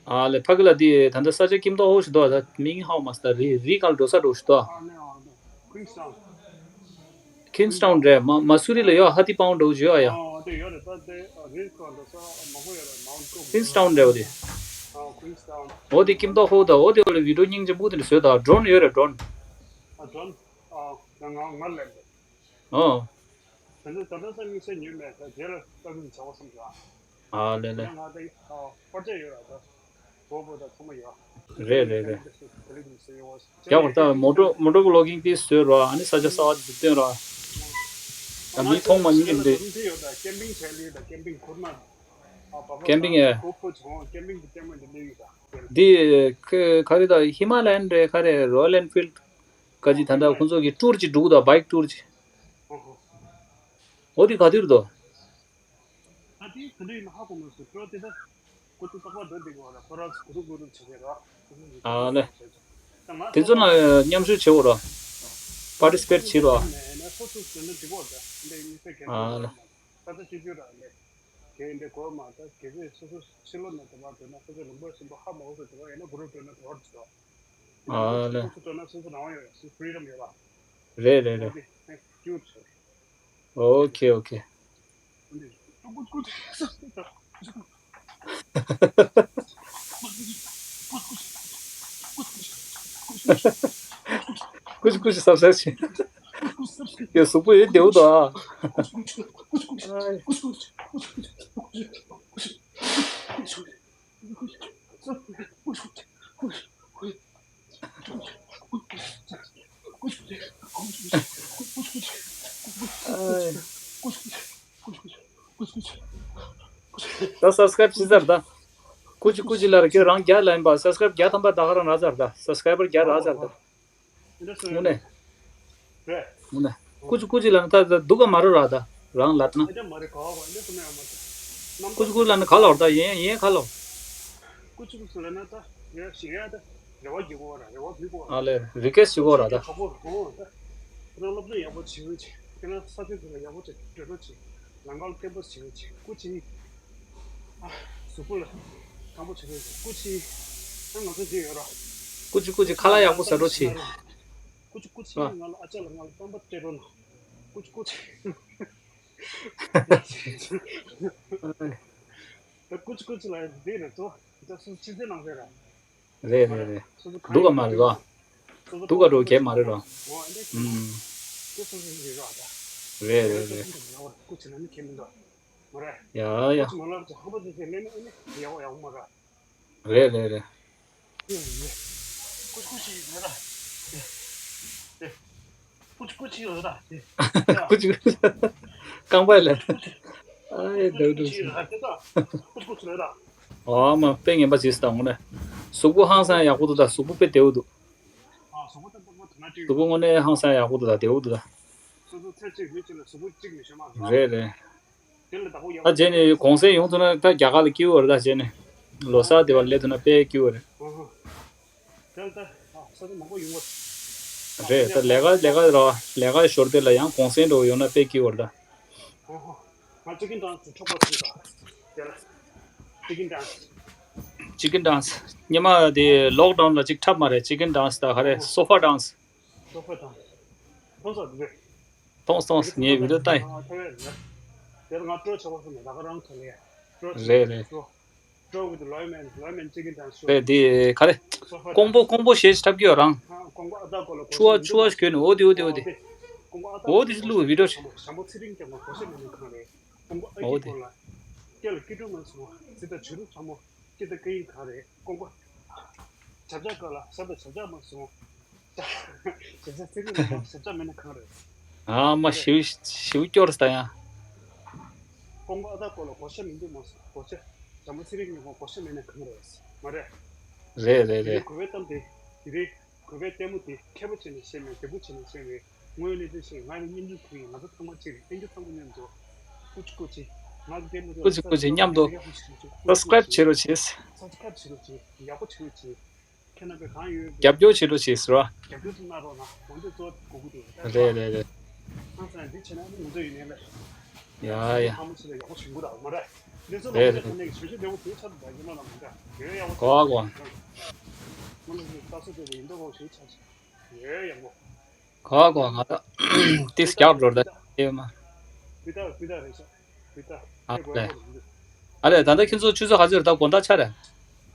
ཨ་ལས་ཕ་གི་ལ་དེ་ད་ལྟ་ས་ཆ་སྐྱིད་མདོག་ཁ་པོ་ཞིག་འདུག་ད་མིང་ཧ་གོ་མ་སོང་། ད་རི་རི་སྒང་ལ་འགྲོ་ས་འདྲ་བོ་ཞིག་འདུག་ཨ་ནི་ཨོ་ནི། ཁུན་སི་ཊའུན། ཁིང་སི་ཊའུན་རེད། མ་མ་སུ་རི་ལ་ཡོད། ཧ་ཐི་པའུན་འདྲ་བོ་ཅིག་ཡོད་ཡ། ཨོ་དེ་ཡོད་རེད། ད་དེ་རི་སྒང་འགྲོ་ས་མང་པོ་ཡོད་རེད། མའུན་ཊི་ཀོ། ཁིང་སི་ཊའུན་རེད། འོ་དེ། ཨོ་ཁིང་སི་ཊའུན། འོ་དེ་སྐྱིད་མདོག་ཁ་པོ་ད། འོ་དེ་འོག་ལ་བི་ཌིའོ་སྙིང་རྗེ་པོ་དེ་འདྲ་བཟོས་ད། ཌོ་རོན་ཡོད་རེད། ཌོ་རོན། ཨ་ཌོ་རོན། ཨ་ང་ང་ང་ལེན་པ། ཨོ། དེ་ནས་ད་ལྟ་ས་དམིགས་བསལ་ཉོས་མེད། ད་རྗེས་ལ་ལྟ་སྐོར་བྱ་བ་བསམ་བྱུང་ཨ། ཨ་ལེ་ལེ། ང་ད་ཨ་པར་ཆས་ཡོད་ར་ད། གོ་བོ་ད་ཚང་མ་ཡོད། རེད་རེད་རེད། དེ་ལས་མི་སེ་ཡོད། ཡག་པོ་ད། མོ་ཊོ་མོ་ཊོ་བི་ལོག་གིང་དེ་བཟོས་ར། ཨ་ནི་ས་ཆ་གསར་བ་དེ་སྟོན་ར། ད་མི་མཐོང་མ་མྱོང་གི་འདུག་ང་ཚོ་ཡོད་ད། ཀེམ་པིང་བྱས་ལི་ད། ཀེམ་པིང་ཁུར་མ། ཨ་བ་ཀེམ་པིང་ཨེ། གོ་བོ་བྱུང་། ཀེམ་པིང་གི་ལྟད་མོ་འདི་ལས་ཡོད་ད། འདི་ག་རེ་ད། ཧི་མ་ལ་ཡན་རེད། ག་རེ་རོ་ཡལ་ཨེན་ཕིལ་ག་ཅི། ད་ལྟ་ཁོང་ཚོ་གི་ཊུར་ཅིག་འགྲོ་གི་འདུག་བྷའིཀ་ཊུར་ཅིག་ཨོ་ཧོ། འོ་དེ་ག་དུས་རེད་དོ། ད་དེ་ག་དུས་ཡིན་ན་ཧ་གོ་མ་སོང་། ཁོ་དེ་ད་ཁོ་ཚོ་རྟག་པར་འགྲོ་བསྡད་ཀྱི་ཡོད་ར། ཁོ་རང་ཚོ་གུ་རུབ་གུ་རུབ་བྱེད་ཀྱི་ར། ཨ་ལེ། ད་ང་དེ་ཚོ་ཚོ་ན་མཉམ་ཞུགས་བྱེད་འོ་ར། པར་ཊི་སི་པེ་ཊི་བྱེད་ར། མེད་ན་སོ་སོ་བཟོས་ན་འགྲིག་གོ་ར། འདི་མི་ཚེ་གལ་ཨ་ཆེན་ལེ། པོ་ར། ས་ཆ་ཆུང་ཆུང་ར་ལེ། གལ་འདི་གོ་མ་ད་གལ་སྲིད་སོ་སོ་ཕྱི་ལོགས་ནས་དེ་བར་འགྲོ་ན་སོ་སོ་ལུང་པ་གཞན་པ་ཧ་མ་གོ་ས་དེ་བར་ཡིན་ན་གུ་རུབ་འགྲོ་ན་དེ་བར་འགྲོ། ཨ་ལེ། སོ་སོ་འགྲོ་ན་སོ་སོ་རང་དབང་ཡོད་ར། སོ་སོ་ཕི་རི་ཌམ་ཡོད་ར། རེད་རེད་རེད། ཨོ་ཁེ་ཨོ་ཁེ། ཀུ་ཅི་ཀུ་ཅི་སབ་སབ་བྱེད། ཡ་གཟུགས་པོ་ཡོད་བདེ་བོ་འདུག་ཨ། ད་སབ་སི་ཀ་རེབ་བྱེད་ཚར་ད། ཀུ་ཅི་ཀུ་ཅི་ལ་ར་ཁྱོད་རང་བརྒྱ་ལ་ཡིན་པ། སབ་སི་ཀ་རེབ་བརྒྱ་ཐམ་པ་ད་ག་རང་རག་ཚར་ད། སབ་སི་ཀ་རེ་བར་བརྒྱ་རག་ཚར་ད། དངོས་གནས། དངོས་གནས། ཀུ་ཅི་ཀུ་ཅི་ལ་ནི་ད་ད་སྡུག་ག་མ་རེད་ར་ད། རང་ལབ་ན། ཀུ་ཅི་ཀུ་ཅི་ལ་ནི་ག་ལ་བར་ད་ཡིན་ཡིན་ག་ལ་བར། ཀུ་ཅི་ཀུ་ཅི་ལ་ན་ད་ཡ་ཞིག་ཡ་ད་རེ་བ་རྒྱུག་གོ་ར། རེ་བ་རྒྱུག་གོ་ར། ཨ་ལེ་རི་ཀེ་སི་ཞུ་གོ་ར་ད། ཁ་པོ་ར་ཧོ་ད་ཁྱེད་རང་སློབ་སྦྱོང་ཡག་པོ་བྱེད་རོགས་བྱེད། ཁྱེད་རང་ས་ཆ་དེ་ལ་ཡག་པོ་བྱེད་འགྲོ་རོགས་བྱེད། ལམ་ཁ་ལ་མཁན་པོ་བྱེད་རོགས་བྱེད། ཀུ་ཅི། ཨ་གཟུགས་པོ་ལ་ཐང་པོ་བྱེད་རོགས་བྱེད། ཀུ་ཅི། ཨ་ང་ཚོ་འདི་ཡོད་ར། ཀུ་ཅི་ཀུ་ཅི་ཁ་ལག་ཡག་པོ་ཟ་རོགས་བྱེད། ཀུ་ཅི་ཀུ་ཅི་ང་ལ་ཨ་ཅག་ལ་ང་ལ་རྩམ་པ་སྤྲད་རོགས་གནང་། ཀུ་ཅི་ཀུ་ཅི། ད་ཀུ་ཅི་ཀུ་ཅི་ལ་འདི་རེད་ཚོ། ད་སུ་ཕྱི་ཚེ་ནང་ཚེ་ར། རེད་རེད་རེད། སྡུག་ག་མ་རེད་རོ། སྡུག་ག་འགྲོ་གས་མ་རེད་རོ། ཨུམ། རེད་རེད་རེད། ཡ་ཡ། རེད་རེད་རེད། ཀུ་ཅི་ཀུ་ཅི་ཡོད་ར། ཀུ་ཅི་ཀུ་ཅི། རྐང་པ་ལ། ཨའི་འདུག་འདུག་ཨ་མ་དཔེ་ངན་པ་བྱེད་སོང་ད་དངོས་གནས། གཟུགས་པོ་ཧང་སང་ཡག་པོ་འདུག་ད་གཟུགས་པོ་དཔེ་བདེ་བོ་འདུག་གཟུགས་པོ་དངོས་གནས་ཧང་སང་ཡག་པོ་འདུག་ད་བདེ་བོ་འདུག་ད། རེད་རེད། ད་རྗེས་ནས་གུང་སེང་ཡོང་ཐུབ་ན་ད་རྒྱ་གར་ལ་སྐྱིད་པོ་རེད། ད་རྗེས་ནས་ལོ་གསར་དེ་བར་སླེབས་ཐུབ་ན་དཔེ་སྐྱིད་པོ་རེད། རེད། ད་ལས་ཀ་ལས་ཀ་ར་ལས་ཀ་ཞོར་དེ་ལ་ཡང་གུང་སེང་འགྲོ་ཡོང་ན་དཔེ་སྐྱིད་པོ་རེད་ད། ཅི་ཀན་ཌན་སི། ཉི་མ་དེ་ལོག་ཌའུན་ལ་ཅིག་འཁྲབ་མ་རེད། ཅི་ཀན་ཌན་སི་དང་ག་རེ་སོ་ཕ་ཌན་སི། སོ་ཕ་ཌན་སི། ཁོང་ཚོ་དེ་ མཐོང་སོང་། ངས་བི་ཌིའོ་ལྟ་ཡིན། དེར་ང་སྤྲོ་ཆོག་པ་སོང་ནས་ད་ག་རང་ཐོན་ལ་ཡ། སྤྲོ་རེད་རེད། སྤྲོ་སྤྲོ་གི་ལོ་མན་ལོ་མན་ཅི་གི་དང་སོ། རེད། དེ་ག་རེ། སོ་ཧ་ཀོང་པོ་ཀོང་པོ་ཞེས་འཁྲབ་ཀྱི་ཡོད་རང་། ཀོང་པོ་ཨ་ད་ཀོ་ལ་ཆུ་བ་ཆུ་བ་ཞིག་གྱོན་ནས། འོ་དེ་འོ་དེ་འོ་དེ། ཀོང་པོ་ཨ་ད་འོ་དེ་ཀོ་ལ་བླུག་བི་ཌིའོ་ཞིག་ཞམ་པོ་ཚེ་རིང་སྐྱབས་མགོན་གོ་ཤ་མེད་ནས་གང་རེད། ཀོང་པོ་ཨ་འོ་ཀི་དེ། ཀོ་ལ་སྐྱེ་ལ་སྐྱིད་སྡུག་མ་སོང་། ཚེ་ད་བྱུ་རུ་ཚ་མོ་སྐྱེ་ད་སྐད་ཡིག་གང་རེད། ཀོང་པོ། བྱ་བྱ་ཀ་ལ་ས་ད་བྱ་བྱ་མ་སོང་། བྱ་བྱ་ཚིག་ལ་བྱ་བྱ་མེད་ན་གང་རེད། ཨ་མ་ཞིའུ་ཞིའུ་སྐྱོར་ས་ཡང་། ཀོང་པོ་ཨ་ད་ཀོ་ལ་གོ་ཤ་མི་འདུག་མ་སོང་། གོ་ཤ། བྱ་མོ་ཚེ་རིང་ཉིན་མོ་གོ་ཤ་མེད་ན་གང་རེད། མ་རེད། རེད་རེད་དེ་ནས་རེད། གོ་བའི་གཏམ་དེ་དེ་རེད། གོ་བའི་ལྟད་མོ་དེ་མཁས་པོ་བྱས་ནས་བཤད་མེད། འདོད་པོ་བྱས་ནས་བཤད་མེད། དངོས་གནས་དེ་བཤད། ང་ནི་སྙིང་རྗེ་ཁུལ་ཡིན། ང་ཚོ་ཚང་མ་གཅིག་རེད། ཨེ་འདྲ་ཚང་མ་མཉམ་དུ་ཀུ་ཅི་ཀུ་ཅི། ང་གི་ལྟད་མོ་དེ་ཀུ་ཅི་ཀུ་ཅི་མཉམ་དུ་སབ་སི་ཀ་རེབ་བྱེད་རོགས་བྱེད། སབ་སི་ཀ་རེབ་བྱེད་རོགས་བྱེད། ཡག་པོ་བྱེད་རོགས་བྱེད། ཁྱེད་རྣམ་པས་གང་ཡོད་རྒྱབ་སྐྱོར་བྱེད་རོགས་བྱེད་ཟེར་བ། རྒྱབ་སྐྱོར་ཅིག་གནང་རོགས་གནང་། འོན་ཏེ་གཙོ་བོ་དགོས་ཀྱི་འདུག་རེད་རེད་རེད། ཧང་སང་འདི་བྱས་ན་ནི་ང་ཚོ་ཡིན་ནའི་ལས། ཡ་ཡ། ཕ་མ་ཚོ་ལ་ཡག་པོ་བྱུང་གི་རེད་མ་རེད། འདི་ཚོ་ལ་རེད་ཁོ་ཚོ་རེད། ག་ནས་ཞུ་ཞུ་འདྲ་བོ་དེ་ཆགས་འདུག་ཉི་མ་ལ་མ་འདྲ་ཡོད་ཡག་པོ་གོ་བ་གོ་བ། ང་ལ་ལྟ་ས་དེ་ཡིན་མདོག་ཁ་པོ་ཞིག་ཆགས་ཤག་ཡོད་ཡག་པོ། གོ་བ་གོ་བ། ང་ད་ཏིས་རྒྱག་འགྲོ་ད་ཡོད་མ། བི་ད་བི་ད་རེད་ཤག་བི་ད། ཨ་ལས། ཨ་ལས། ད་ལྟ་ཁྱེད་ཚོ་ཆུ་ཚོད་ག་ཚོད་རེད། ད་དགོང་དག་ཆ་རེད།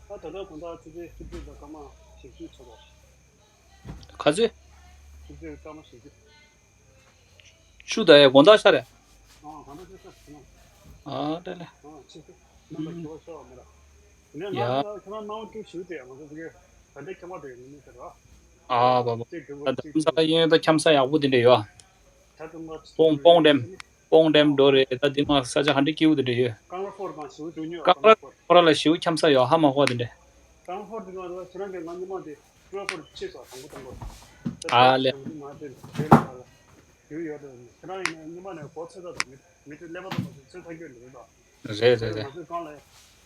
ད་ད་ལྟ་དགོང་དག་ཆུ་ཚོད་ཆུ་ཚོད་ད་སྐར་མ་བཞི་བཅུ་ཚོད་རེད། ག་ཚོད། ཆུ་ཚོད་སྐར་མ་བཞི་བཅུ། ཆུ་ད་ཡ་དགོང་དག་ཆ་རེད། ཨ་ད་ལས། ཨ་ལས། ཨ་ཆུ་ཚོད་རྣམ་པ་ཁྱེད་པ་ཤོག་མ་ར། ཡ། ཁྱེད་རང་ནང་ཁྱོད་ཞུ་དེ་ང་ཚོ་ཚོ་གི་ད་ལྟ་ཁྱད་པར་དུ་ཡོད་མི་ཚོ་ར། ཨ་བ་བ། ད་ཁམས་ས་གཡས་གཡོན་ད་ཁམས་ས་ཡག་པོ་དེ་འདྲ་ཡོད། ད་དུང་ང་སྤོང་སྤོང་འགྲེམ། སྤོང་འགྲེམ་འགྲོ་རེད། ད་འདི་མ་ས་ཆ་ག་འདྲ་སྐྱིད་པོ་དེ་འདྲ་ཡོད། ཀང་ལ་ཧྥོར་དང་ཞུ་དུ་ཉོ། ཀང་ལ་ཧྥོར་ལ་ཞུ་ཁྱམས་ས་ཡོད་ཧ་མ་གོ་དེ་འདྲ། ཀང་ལ་ཧྥོར་དེ་ང་ར་ཁྱེད་རང་གི་ང་ཉི་མ་དེ་ཀང་ལ་ཧྥོར་ཆེ་ས་དང་པོ་དང་པོ། ཨ་ལེ། ང་དེ་བོད་ལ་ལ་ཞུ་ཡོད་དེ་ཁྱེད་རང་ཡིན་ན་ཉི་མ་ནས་གོ་ཚོད་ད་དང་མི་མི་དེ་ཀླད་པ་དང་མ་ཚོད་ཚོད་ཐག་གཅོད་འདི་རེད་དོ། རེད་རེད་རེད། ང་ཚོས་ཀང་ལ་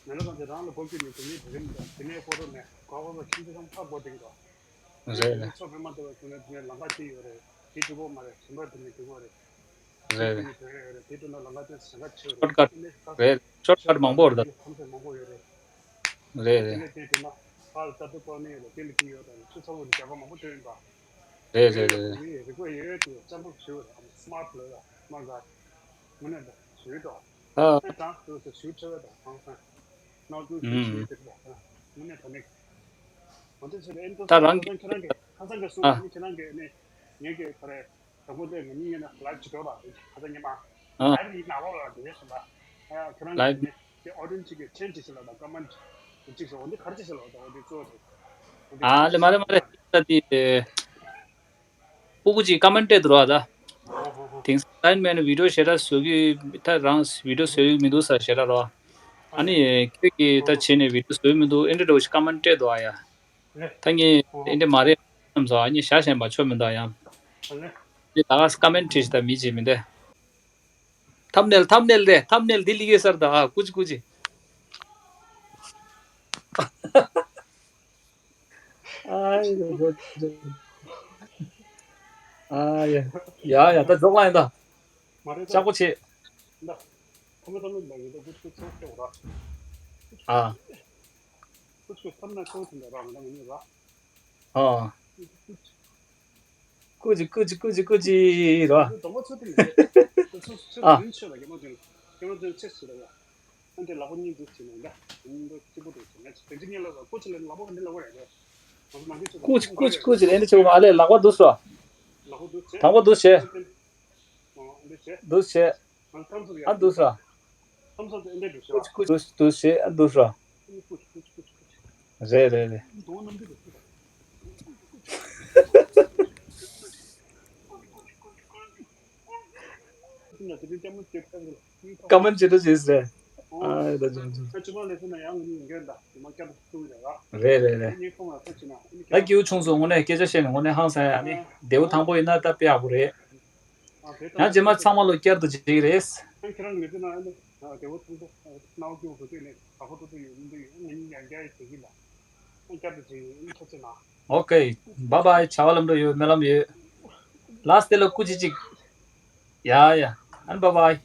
མེ་ལ་ཀང་དེ་རང་ལ་གོ་རྒྱུ་ནི་དེ་ནི་དེ་རིམ་དང་དེ་ནས་ཧྥོར་ནས་གོ་གོ་ལ་ཁྱིམ་དེ་ཤང་ཐག་གོ་དེ་གི་དོ། རེད་རེད། ཚོ་བོད་མ་དེ་བ་ཁྱོད་ནས་དེ་ནས་ལམ་ཁ་དེ་ཡོད་རེད། དེ་འགྲིག་གོ་མ་རེད། གཞན་པ་དེ་ནས་འགྲིག་གོ་རེད། རེད་རེད། དེ་ནས་བོད་རེད་ཡོད་རེད། དེ་དུས་ན་ལམ་ཁ་དེ་ཞེ་དྲག་ཆེ་བ་ཤོར་ཀ་རེད། རེད། ཤོར་ཀ་མང་པོ་རེད་ད། ཁམས་ཚན་མང་པོ་ཡོད་རེད། རེད་རེད། དེ་ནས་དེ་དེ་ན་ཕར་ལྟ་དུ་པ་ནས་ཡོད་རེད། དེ་ལ་དེ་ཡོད་རེད། ཆུ་ཚ་བོ་ནས་རྒྱ་གར་མང་པོ་ཐོན་ཡོད་པ། རེད་རེད་རེད། དེ་ནས་རིག་པ་ཡོད་དེ་ཅམ་པོ་ཞུ་རེད། སི་མ་ཊི་ལོ་ཡ་མ་ག་མུ་ནས་ད་ཞུ་དོ། ཨ། ཨེ་དང་དུ་སུ་ཞུ་ཆེ་བ་དང་ཧང་སང་། ནང་དུ་ཞུ་ཞུ་དེ་ད་མུ་ནས་ད་ནི་མ་དུ་ཆེ་ཨེན་ཏོ་ད་རང་གི་ཁ་སང་གི་སུ་ཨ་ཁ་སང་གི་སུ་ཨ་ཁ་སང་གི་ནི་ངེད་ཀྱི་ཁ་རེད། དང་པོ་དེ་ང་གཉིས་ཡིན་ན་ལའིབ་ཅིག་འགྲོ་ལ་ཁ་སང་ཉི་མ་ཨ་ལའིབ་ཡིན་ནག་ལོག་ལ་དེ་བྱས་སོང་ད། ཁྱེད་རང་གིས་ལའིབ་ནི་དེ་ཨོ་ཌི་ཡན་སི་གཅིག་གིས་ཆེན་ཅིག་ཟེར་ལ་དང་ཀ་མན་ཊི་ཅིག་ཟེར་འོ་འདི་ག་རེ་ཅིག་ཟེར་ལ་དང་འོ་འདི་གཙོ་བོ་དེ་འོ་འདི་ཨ་ལེ་མ་རེད་མ་རེད། ད་དེ་སྤུ་གུ་ཅིག་ཀ་མན་ཊི་སྤྲད་འདུག་ར་ད། དེང་སང་ལའིབ་མེད་ན་བི་ཌིའོ་ཞེ་དྲག་བཟོ་གི་ད་རང་བི་ཌིའོ་བཟོ་གི་མི་འདུག་ས་ཞེ་དྲག་རོ། ཨ་ནི་ཁྱེད་ཀྱིས་ད་བྱས་ནས་བི་ཌིའོ་བཟོ་གི་མི་འདུག་ཨེ་འདྲ་འདྲ་བོ་ཞིག་ཀ་མན་ཊི་སྤྲད་འདུག་ཨ་ཡ། ད་ངས་ཨེ་འདྲ་མ་རེད་བསམ་སོང་། ཨ་ནི་ཞག་ཞན་པ་ཆོ་མི་འདུག་ཡང་། འདི་ད་ག་ཀ་མན་ཊི་བྲིས་ཤིག་ད་མི་བྱེད་མི་འདུག་ཐམ་ནེལ་ཐམ་ནེལ་རེད། ཐམ་ནེལ་འདི་ལི་གེ་སར་ད་ཨ་ཀུ་ཅི་ཀུ་ཅི། ཨ་ཡ་ཡ་ཡ་ད་འཇོག་ལ་ཡིན་ད། ལྕགས་པོ་ཆེ། ཨ། ཨ། ཀུ་ཅི་ཀུ་ཅི་ཀུ་ཅི་ཀུ་ཅི་ར། ཨ། ཀུ་ཅི་ཀུ་ཅི་ཀུ་ཅི་ཨེ་འདྲ་བྱེད་པ་ཨ་ལས་ལག་པ་འདུག་སོ། དང་པོ་འདུག་བྱེད། འདུག་བྱེད། ཨ་འདུག་སོ། ཀུ་ཅི་ཀུ་ཅི་འདུག་བྱེད། ཨ་འདུག་སོ། རེད་རེད་རེད། ཀ་མན་ཇི་འདྲ་བྱེད་ཟེར། ཨ་ད་ཅུང་ཅུང་། རེད་རེད་རེད། ད་སྐྱིད་པོ་བྱུང་སོང་། དངོས་གནས་སྐད་ཆ་བཤད་ནས་དངོས་གནས་ཧང་སང་ཡ། ཨ་ནི་བདེ་པོ་ཐང་པོ་ཡིན་ན་ད་དཔེ་ཡག་པོ་རེད། ཡང་རྗེས་མ་ཚང་མ་ལོ་བསྐྱར་དུ་བྱེད་ཀྱི་རེད། ཁྱེད་རང་ངེས་ན་ཨ་ནི་བདེ་པོ་ཐང་པོ་སྣང་བ་སྐྱིད་པོ་དེ་ནས་ད་ཁོ་ཏོ་ཏོ་ཡོད་མི་འདུག་ཡོད་ངེས་ཡང་བསྐྱར་བྱེད་ཀྱི་ལ་བསྐྱར་དུ་བྱེད་ཡོད་ཐུགས་རྗེ་གནང་། ཨོ་ཀེ། བཱའི་བཱའི། བྱ་བ་ལམ་འགྲོ་ཡོད། སྨོན་ལམ་ཡོད། ལ་སྟེ་ལ་སྐུ་མཁྱེན་ཅིག་ཡ་ཡ། ཨན་བཱའི་བཱའི།